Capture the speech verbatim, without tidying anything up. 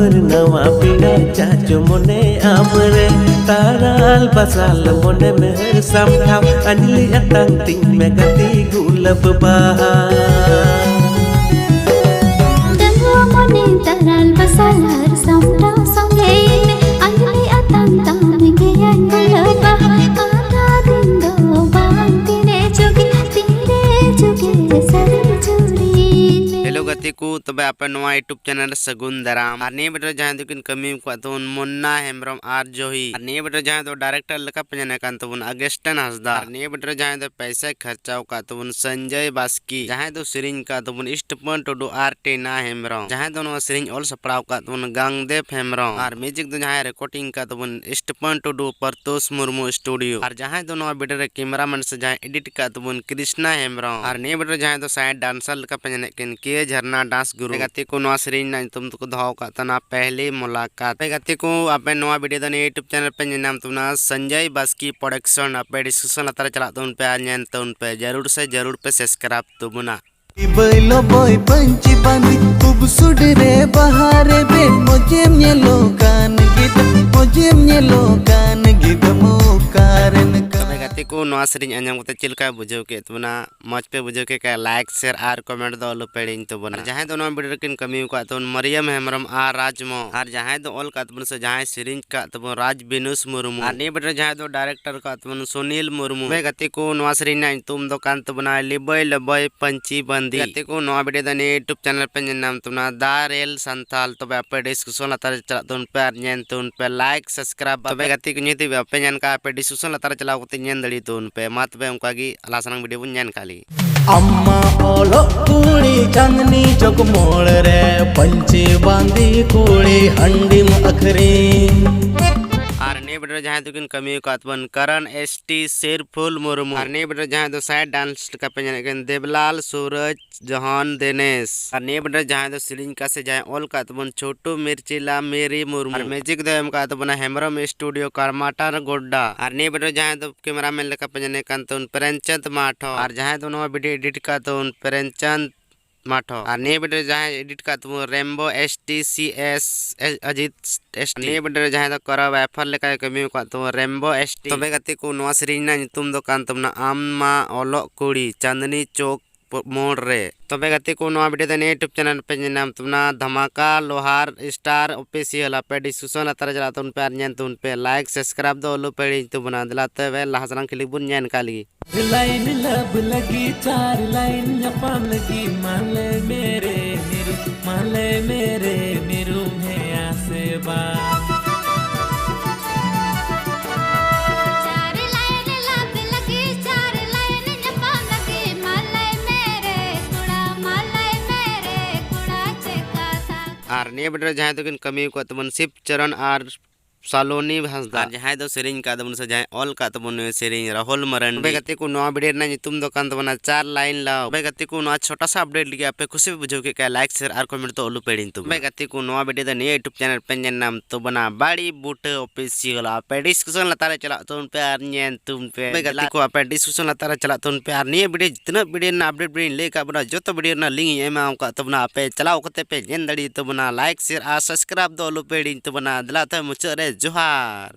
ᱱᱟᱣᱟ ᱯᱮᱲᱟ ᱪᱟᱪᱚ ᱢᱚᱱᱮ ᱟᱢᱨᱮ, ᱛᱟᱨᱟᱞ ᱵᱟᱥᱟᱞ ᱢᱚᱱᱮ ᱢᱮᱦᱮᱨ ᱥᱟᱢᱴᱷᱟᱣ, ᱟᱸᱡᱽᱞᱤ ᱟᱛᱟᱝ ᱛᱤᱧ ᱢᱮ ᱜᱟᱛᱮ ᱜᱩᱞᱟᱹᱵ ᱵᱟᱦᱟ᱾ ᱰᱟᱺᱜᱩᱣᱟᱹ ᱢᱚᱱᱮ ᱛᱟᱨᱟᱞ ᱵᱟᱥᱟᱞ ᱦᱟᱨ ᱥᱟᱢᱴᱟᱣ ᱥᱚᱸᱜᱮᱭ ᱢᱮ, ᱟᱸᱡᱽᱞᱤ ᱟᱛᱟᱝ ᱛᱟᱢ ᱜᱮᱭᱟᱧ ᱜᱩᱞᱟᱹᱵ ᱵᱟᱦᱟ᱾ ᱟᱫᱷᱟ ᱫᱤᱱ ᱫᱚ ᱵᱟᱝ ᱛᱤᱨᱮ ᱡᱩᱜᱤ, ᱛᱤᱨᱮ ᱡᱩᱜᱤ ᱥᱟᱹᱨᱤ ᱡᱩᱨᱤ ᱢᱮ᱾ ᱦᱮᱞᱳ ᱜᱟᱛᱮ ᱠᱚ, ᱛᱚᱵᱮ ᱟᱯᱮ ᱱᱚᱣᱟ YouTube channel ᱨᱮ ᱥᱟᱹᱜᱩᱱ ᱫᱟᱨᱟᱢ᱾ ᱟᱨ ᱱᱤᱭᱟᱹ video ᱨᱮ ᱡᱟᱦᱟᱸᱭ ᱫᱚᱠᱤᱱ ᱠᱟᱹᱢᱤ ᱟᱠᱟᱫ ᱛᱟᱵᱚᱱ ᱢᱩᱱᱱᱟ ᱦᱮᱢᱵᱨᱚᱢ ᱟᱨ ᱡᱚᱦᱤ᱾ ᱟᱨ ᱱᱤᱭᱟᱹ video ᱨᱮ ᱡᱟᱦᱟᱸᱭ ᱫᱚ director ᱞᱮᱠᱟ ᱯᱮ ᱧᱮᱞᱮ ᱠᱟᱱ ᱛᱟᱵᱚᱱ ᱟᱜᱮᱥᱴᱟᱱ ᱦᱟᱸᱥᱫᱟ᱾ ᱟᱨ ᱱᱤᱭᱟᱹ video ᱨᱮ ᱡᱟᱦᱟᱸᱭ ᱫᱚ ᱯᱚᱭᱥᱟᱭ ᱠᱷᱚᱨᱪᱟᱣ ᱟᱠᱟᱫ ᱛᱟᱵᱚᱱ ᱥᱚᱧᱡᱚᱭ ᱵᱟᱥᱠᱮ᱾ ᱡᱟᱦᱟᱸᱭ ᱫᱚ ᱥᱮᱨᱮᱧ ᱟᱠᱟᱫ ᱛᱟᱵᱚᱱ ᱥᱴᱤᱯᱷᱟᱱ ᱴᱩᱰᱩ ᱟᱨ ᱴᱤᱱᱟ ᱦᱮᱢᱵᱨᱚᱢ᱾ ᱡᱟᱦᱟᱸᱭ ᱫᱚ ᱱᱚᱣᱟ ᱥᱮᱨᱮᱧ ᱚᱞ ᱥᱟᱯᱲᱟᱣ ᱟᱠᱟᱫ ᱛᱟᱵᱚᱱ ᱜᱟᱝᱫᱮᱵ ᱦᱮᱢᱵᱨᱚᱢ᱾ ᱟᱨ music ᱫᱚ ᱡᱟᱦᱟᱸᱭ recording ᱟᱠᱟᱫ ᱛᱟᱵᱚᱱ ᱥᱴᱤᱯᱷᱟᱱ ᱴᱩᱰᱩ ᱯᱨᱚᱛᱩᱥ ᱢᱩᱨᱢᱩ studio᱾ ᱟᱨ ᱡᱟᱦᱟᱸᱭ ᱫᱚ ᱱᱚᱣᱟ video ᱨᱮ cameraman ᱥᱮ ᱡᱟᱦᱟᱸᱭ edit ᱟᱠᱟᱫ ᱛᱟᱵᱚᱱ ᱠᱨᱤᱥᱱᱟ ᱦᱮᱢᱵᱨᱚᱢ᱾ ᱟᱨ ᱱᱤᱭᱟᱹ video ᱨᱮ ᱡᱟᱦᱟᱸᱭ ᱫᱚ side dancer ᱞᱮᱠᱟ ᱯᱮ ᱧᱮᱞᱮᱫ ᱠᱤᱱ ᱠᱮ ᱡᱷᱟᱨᱱᱟ dance group᱾ ᱜᱟᱛᱮ ᱠᱚ, ᱱᱚᱣᱟ ᱥᱮᱨᱮᱧ ᱨᱮᱱᱟᱜ ᱧᱩᱛᱩᱢ ᱫᱚᱠᱚ ᱫᱚᱦᱚ ᱟᱠᱟᱫ ᱛᱟᱦᱮᱱᱟ ᱯᱮᱦᱞᱤ ᱢᱩᱞᱟᱠᱟᱛ᱾ ᱦᱳᱭ ᱜᱟᱛᱮ ᱠᱚ, ᱟᱯᱮ ᱱᱚᱣᱟ video ᱫᱚ ᱱᱤᱭᱟᱹ YouTube channel ᱯᱮ ᱧᱮᱞ ᱧᱟᱢ ᱛᱟᱵᱚᱱᱟ ᱥᱚᱧᱡᱚᱭ ᱵᱟᱥᱠᱮ production᱾ ᱟᱯᱮ description ᱞᱟᱛᱟᱨ ᱨᱮ ᱪᱟᱞᱟᱜ ᱛᱟᱵᱚᱱ ᱯᱮ ᱟᱨ ᱧᱮᱞ ᱛᱟᱵᱚᱱ ᱯᱮ, ᱡᱟᱹᱨᱩᱲ ᱥᱮ ᱡᱟᱹᱨᱩᱲ ᱯᱮ subscribe ᱛᱟᱵᱚᱱᱟ᱾ ᱵᱟᱹᱭ ᱞᱚᱵᱚᱭ ᱯᱟᱹᱧᱪᱤ ᱵᱟᱸᱫᱮ, ᱩᱵ ᱥᱩᱰᱤ ᱨᱮ ᱵᱟᱦᱟ ᱨᱮᱵᱮᱱ, ᱢᱚᱡᱮᱢ ᱧᱮᱞᱚᱜ ᱠᱟᱱ ᱜᱤᱫᱟᱹ, ᱢᱚᱡᱮᱢ ᱧᱮᱞᱚᱜ ᱠᱟᱱ ᱜᱤᱫᱟᱹ, ᱚᱠᱟᱨᱮᱱ ᱛᱚᱵᱮ ᱠᱟᱱ? ᱜᱟᱛᱮ ᱠᱚ, ᱱᱚᱣᱟ ᱥᱮᱨᱮᱧ ᱟᱸᱡᱚᱢ ᱠᱟᱛᱮ ᱪᱮᱫ ᱞᱮᱠᱟ ᱵᱩᱡᱷᱟᱹᱣ ᱠᱮᱫ ᱛᱟᱵᱚᱱᱟ? ᱢᱚᱡᱽ ᱯᱮ ᱵᱩᱡᱷᱟᱹᱣ ᱠᱮᱫ ᱠᱷᱟᱱ like, share ᱟᱨ comment ᱫᱚ ᱟᱞᱚ ᱯᱮ ᱦᱤᱲᱤᱧ ᱛᱟᱵᱚᱱᱟ᱾ ᱟᱨ ᱡᱟᱦᱟᱸᱭ ᱫᱚ ᱱᱚᱣᱟ video ᱨᱮᱠᱤᱱ ᱠᱟᱹᱢᱤ ᱟᱠᱟᱫ ᱛᱟᱵᱚᱱ ᱢᱟᱨᱤᱭᱟᱢ ᱦᱮᱢᱵᱨᱚᱢ ᱟᱨ ᱨᱟᱡᱽᱢᱚ᱾ ᱟᱨ ᱡᱟᱦᱟᱸᱭ ᱫᱚ ᱚᱞ ᱟᱠᱟᱫ ᱛᱟᱵᱚᱱ ᱥᱮ ᱡᱟᱦᱟᱸᱭ ᱥᱮᱨᱮᱧ ᱟᱠᱟᱫ ᱛᱟᱵᱚᱱ ᱨᱟᱡᱽ ᱵᱤᱱᱩᱥ ᱢᱩᱨᱢᱩ᱾ ᱟᱨ ᱱᱤᱭᱟᱹ video ᱨᱮ ᱡᱟᱦᱟᱸᱭ ᱫᱚ director ᱟᱠᱟᱫ ᱛᱟᱵᱚᱱ ᱥᱩᱱᱤᱞ ᱢᱩᱨᱢᱩ᱾ ᱛᱚᱵᱮ ᱜᱟᱛᱮ ᱠᱚ, ᱱᱚᱣᱟ ᱥᱮᱨᱮᱧ ᱨᱮᱱᱟᱜ ᱧᱩᱛᱩᱢ ᱫᱚ ᱠᱟᱱ ᱛᱟᱵᱚᱱᱟ ᱞᱤᱵᱟᱹᱭ ᱞᱚᱵᱚᱭ ᱯᱟᱹᱧᱪᱤ ᱵᱟᱸᱫᱮ᱾ ᱜᱟᱛᱮ ᱠᱚ, ᱱᱚᱣᱟ video ᱫᱚ ᱱᱤᱭᱟᱹ YouTube channel ᱯᱮ ᱧᱮᱞ ᱧᱟᱢ ᱛᱟᱵᱚᱱᱟ ᱫᱟ ᱨᱮᱞ ᱥᱟᱱᱛᱟᱞ᱾ ᱛᱚᱵᱮ ᱟᱯᱮ description ᱞᱟᱛᱟᱨ ᱨᱮ ᱪᱟᱞᱟᱜ ᱛᱟᱵᱚᱱ ᱯᱮ ᱟᱨ ᱧᱮᱞ ᱛᱟᱵᱚᱱ ᱯᱮ, like, subscribe᱾ ᱛᱚᱵᱮ ᱜᱟᱛᱮ ᱠᱚ, ᱱᱤᱛ ᱦᱟᱹᱵᱤᱡ ᱵᱟᱯᱮ ᱧᱮᱞ ᱠᱟᱜᱼᱟ, ᱟᱯᱮ description ᱞᱟᱛᱟᱨ ᱨᱮ ᱪᱟᱞᱟᱣ ᱠᱟᱛᱮ ᱧᱮᱞ ᱫᱟᱲᱮᱭᱟᱜ ᱛᱟᱵᱚᱱ ᱯᱮ᱾ ᱢᱟ ᱛᱚᱵᱮ ᱚᱱᱠᱟ ᱜᱮ ᱟᱞᱦᱟ ᱥᱟᱱᱟᱝ video ᱵᱚᱱ ᱧᱮᱞ ᱠᱟᱜ ᱞᱮᱜᱮ᱾ ᱟᱢᱢᱟ ᱚᱞᱚᱜ ᱠᱩᱲᱤ ᱪᱟᱸᱫᱱᱤ ᱪᱚᱠ ᱢᱳᱲ ᱨᱮ ᱯᱟᱹᱧᱪᱤ ᱵᱟᱸᱫᱮ ᱠᱩᱲᱤ ᱦᱟᱺᱰᱤᱢ ᱟᱹᱠᱷᱨᱤᱧ᱾ ᱟᱨ ᱱᱤᱭᱟᱹ video ᱨᱮ ᱡᱟᱦᱟᱸᱭ ᱫᱚᱠᱤᱱ ᱠᱟᱹᱢᱤ ᱟᱠᱟᱫ ᱛᱟᱵᱚᱱ ᱠᱟᱨᱚᱱ ᱮᱥ ᱴᱤ ᱥᱤᱨᱯᱷᱩᱞ ᱢᱩᱨᱢᱩ᱾ ᱟᱨ ᱱᱤᱭᱟᱹ video ᱨᱮ ᱡᱟᱦᱟᱸᱭ ᱫᱚ side dance ᱞᱮᱠᱟ ᱯᱮ ᱧᱮᱞᱮᱫ ᱠᱟᱱ ᱫᱮᱵᱞᱟᱞ ᱥᱩᱨᱚᱡᱽ ᱡᱚᱦᱚᱱ ᱫᱮᱱᱮᱥ᱾ ᱟᱨ ᱱᱤᱭᱟᱹ video ᱨᱮ ᱡᱟᱦᱟᱸᱭ ᱫᱚ ᱥᱮᱨᱮᱧ ᱠᱟᱜ ᱥᱮ ᱡᱟᱦᱟᱸᱭ ᱚᱞ ᱠᱟᱜ ᱛᱟᱵᱚᱱ ᱪᱷᱳᱴᱩ ᱢᱤᱨᱪᱤᱞᱟ ᱢᱮᱨᱤ ᱢᱩᱨᱢᱩ᱾ ᱟᱨ music ᱫᱚ ᱮᱢ ᱠᱟᱜ ᱛᱟᱵᱚᱱᱟ ᱦᱮᱢᱵᱨᱚᱢ studio ᱠᱟᱨᱢᱟᱴᱟᱨ ᱜᱳᱰᱰᱟ᱾ ᱟᱨ ᱱᱤᱭᱟᱹ video ᱨᱮ ᱡᱟᱦᱟᱸᱭ ᱫᱚ cameraman ᱞᱮᱠᱟ ᱯᱮ ᱧᱮᱞᱮ ᱠᱟᱱ ᱛᱟᱵᱚᱱ ᱯᱨᱮᱢᱪᱟᱸᱫᱽ ᱢᱟᱴᱷᱚ᱾ ᱟᱨ ᱡᱟᱦᱟᱸᱭ ᱫᱚ ᱱᱚᱣᱟ video edit ᱠᱟᱜ ᱛᱟᱵᱚᱱ ᱯᱨᱮᱢᱪᱟᱸᱫᱽ ᱢᱟᱴᱷᱚ᱾ ᱟᱨ ᱱᱤᱭᱟᱹ video ᱨᱮ ᱡᱟᱦᱟᱸᱭ edit ᱠᱟᱜ ᱛᱟᱵᱚᱱ ᱨᱮᱢᱵᱳ S T C S, ᱮ-, ᱚᱡᱤᱛ S T᱾ ᱱᱤᱭᱟᱹ video ᱨᱮ ᱡᱟᱦᱟᱸᱭ ᱫᱚ ᱠᱚᱨᱟᱣ ᱵᱟᱭᱯᱷᱟᱨ ᱞᱮᱠᱟᱭ ᱠᱟᱹᱢᱤ ᱟᱠᱟᱫ ᱛᱟᱵᱚᱱ ᱨᱮᱢᱵᱳ S T᱾ ᱛᱚᱵᱮ ᱜᱟᱛᱮ ᱠᱚ, ᱱᱚᱣᱟ ᱥᱮᱨᱮᱧ ᱨᱮᱱᱟᱜ ᱧᱩᱛᱩᱢ ᱫᱚ ᱠᱟᱱ ᱛᱟᱵᱚᱱᱟ ᱟᱢ ᱢᱟ ᱚᱞᱚᱜ ᱠᱩᱲᱤ ᱪᱟᱸᱫᱽᱱᱤ ᱪᱚᱠ ᱯᱚ-, ᱢᱳᱲ ᱨᱮ᱾ ᱛᱚᱵᱮ ᱜᱟᱛᱮ ᱠᱚ, ᱱᱚᱣᱟ video ᱫᱚ ᱱᱤᱭᱟᱹ YouTube channel ᱯᱮ ᱧᱮᱞ ᱧᱟᱢ ᱛᱟᱵᱚᱱᱟ, ᱫᱷᱟᱢᱟᱠᱟ ᱞᱳᱦᱟᱨ Star Official᱾ ᱟᱯᱮ description ᱞᱟᱛᱟᱨ ᱨᱮ ᱪᱟᱞᱟᱜ ᱛᱟᱵᱚᱱ ᱯᱮ ᱟᱨ ᱧᱮᱞ ᱛᱟᱵᱚᱱ ᱯᱮ, like subscribe ᱫᱚ ᱟᱞᱚ ᱯᱮ ᱦᱤᱲᱤᱧ ᱛᱟᱵᱚᱱᱟ᱾ ᱫᱮᱞᱟ ᱛᱚᱵᱮ ᱞᱟᱦᱟ ᱥᱮᱱᱟᱜ clip ᱵᱚᱱ ᱧᱮᱞ ᱠᱟᱜ ᱞᱮᱜᱮ᱾ ᱞᱟᱭᱤᱱ ᱞᱟᱵᱷ ᱞᱟᱹᱜᱤᱫ ᱪᱟᱨ ᱞᱟᱭᱤᱱ ᱧᱟᱯᱟᱢ ᱞᱟᱹᱜᱤᱫ ᱢᱟᱞᱮ ᱢᱮᱨᱮ ᱢᱤᱨᱩ, ᱢᱟᱞᱮ ᱢᱮᱨᱮ ᱢᱤᱨᱩ ᱦᱮᱸ ᱥᱮ ᱵᱟᱝ? ᱪᱟᱨ ᱞᱟᱭᱤᱱ ᱞᱟᱵᱷ ᱞᱟᱹᱜᱤᱫ ᱪᱟᱨ ᱞᱟᱭᱤᱱ ᱧᱟᱯᱟᱢ ᱞᱟᱹᱜᱤᱫ ᱢᱟᱞᱮ ᱢᱮᱨᱮ ᱠᱚᱲᱟ, ᱢᱟᱞᱮ ᱢᱮᱨᱮ ᱠᱚᱲᱟ ᱪᱮᱫ ᱠᱟᱛᱷᱟ? ᱟᱨ ᱱᱤᱭᱟᱹ video ᱨᱮ ᱡᱟᱦᱟᱸᱭ ᱫᱚᱠᱤᱱ ᱠᱟᱹᱢᱤ ᱟᱠᱟᱫ ᱛᱟᱵᱚᱱ ᱥᱤᱵ ᱪᱚᱨᱚᱱ ᱟᱨ ᱥᱟᱞᱳᱱᱤ ᱦᱟᱸᱥᱫᱟ᱾ ᱟᱨ ᱡᱟᱦᱟᱸᱭ ᱫᱚ ᱥᱮᱨᱮᱧ ᱠᱟᱫ ᱛᱟᱵᱚᱱ ᱥᱮ ᱡᱟᱦᱟᱸᱭ ᱚᱞ ᱠᱟᱫ ᱛᱟᱵᱚᱱ ᱱᱩᱭ ᱥᱮᱨᱮᱧ ᱨᱟᱦᱩᱞ ᱢᱟᱨᱟᱱᱰᱤ᱾ ᱛᱚᱵᱮ ᱜᱟᱛᱮ ᱠᱚ, ᱱᱚᱣᱟ video ᱨᱮᱱᱟᱜ ᱧᱩᱛᱩᱢ ᱫᱚ ᱠᱟᱱ ᱛᱟᱵᱚᱱᱟ ᱪᱟᱨ ᱞᱟᱭᱤᱱ ᱞᱟᱵᱷ᱾ ᱛᱚᱵᱮ ᱜᱟᱛᱮ ᱠᱚ, ᱱᱚᱣᱟ ᱪᱷᱳᱴᱟ ᱥᱟ update ᱞᱟᱹᱜᱤᱫ ᱟᱯᱮ ᱠᱷᱩᱥᱤ ᱯᱮ ᱵᱩᱡᱷᱟᱹᱣ ᱠᱮᱫ ᱠᱷᱟᱱ like, share ᱟᱨ comment ᱫᱚ ᱟᱞᱚ ᱯᱮ ᱦᱤᱲᱤᱧ ᱛᱟᱵᱚᱱᱟ᱾ ᱛᱚᱵᱮ ᱜᱟᱛᱮ ᱠᱚ, ᱱᱚᱣᱟ video ᱫᱚ ᱱᱤᱭᱟᱹ YouTube channel ᱯᱮ ᱧᱮᱞ ᱧᱟᱢ ᱛᱟᱵᱚᱱᱟ ᱵᱟᱲᱤ ᱵᱩᱴᱟᱹ Official᱾ ᱟᱯᱮ description ᱞᱟᱛᱟᱨ ᱨᱮ ᱪᱟᱞᱟᱜ ᱛᱟᱵᱚᱱ ᱯᱮ ᱟᱨ ᱧᱮᱞ ᱛᱟᱵᱚᱱ ᱯᱮ᱾ ᱛᱚᱵᱮ ᱜᱟᱛᱮ ᱠᱚ, ᱟᱯᱮ description ᱞᱟᱛᱟᱨ ᱨᱮ ᱪᱟᱞᱟᱜ ᱛᱟᱵᱚᱱ ᱯᱮ ᱟᱨ ᱱᱤᱭᱟᱹ video ᱡᱤᱛᱱᱟᱹ video ᱨᱮᱱᱟᱜ update ᱵᱚᱱ ᱞᱟᱹᱭ ᱟᱠᱟᱫ ᱵᱚᱱᱟ, ᱡᱚᱛᱚ video ᱨᱮᱱᱟᱜ link ᱤᱧ ᱮᱢᱟ ᱟᱠᱟᱫ ᱛᱟᱵᱚᱱᱟ᱾ ᱟᱯᱮ ᱪᱟᱞᱟᱣ ᱠᱟᱛᱮ ᱯᱮ ᱧᱮᱞ ᱫᱟᱲᱮᱭᱟᱜ ᱛᱟᱵᱚᱱᱟ᱾ Like, share ᱟᱨ subscribe ᱫᱚ ᱟᱞᱚ ᱯᱮ ᱦᱤᱲᱤᱧ ᱛᱟᱵᱚᱱᱟ᱾ ᱫᱮᱞᱟ ᱛᱚᱵᱮ ᱢᱩᱪᱟᱹᱫ ᱨᱮ ᱡᱚᱦᱟᱨ᱾